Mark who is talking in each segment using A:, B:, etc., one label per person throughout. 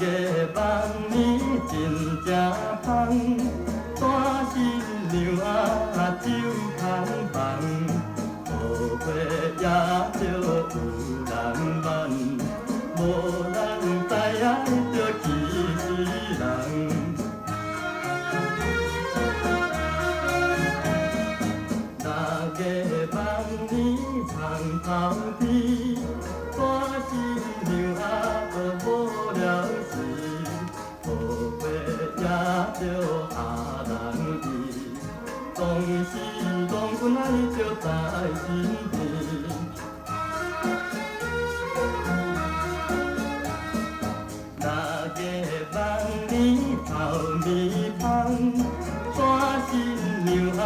A: 月望年真正芳，帶新娘仔走空房，桃花也著有人問，無人知影著氣死人。六月望年芳頭天，帶新娘仔無了時，桃花也著阿人伊，當時郎君愛著在身邊。六月望年頭暝芳，帶新娘仔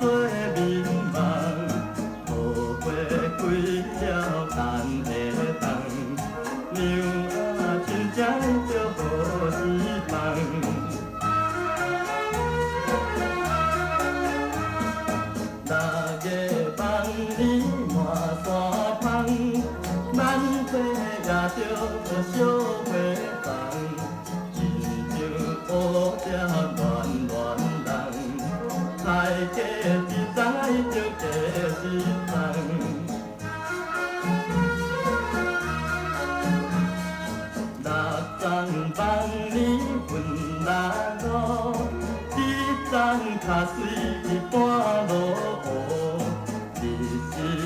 A: 做眠夢，桃花開了難會當，娘仔真正著好時放。六月望年滿山芳，萬歲也著小花房，親像烏蝶亂亂人，來嫁一欉著嫁一欉。六欉望年分六路，一欉跤水半落雨，你是欲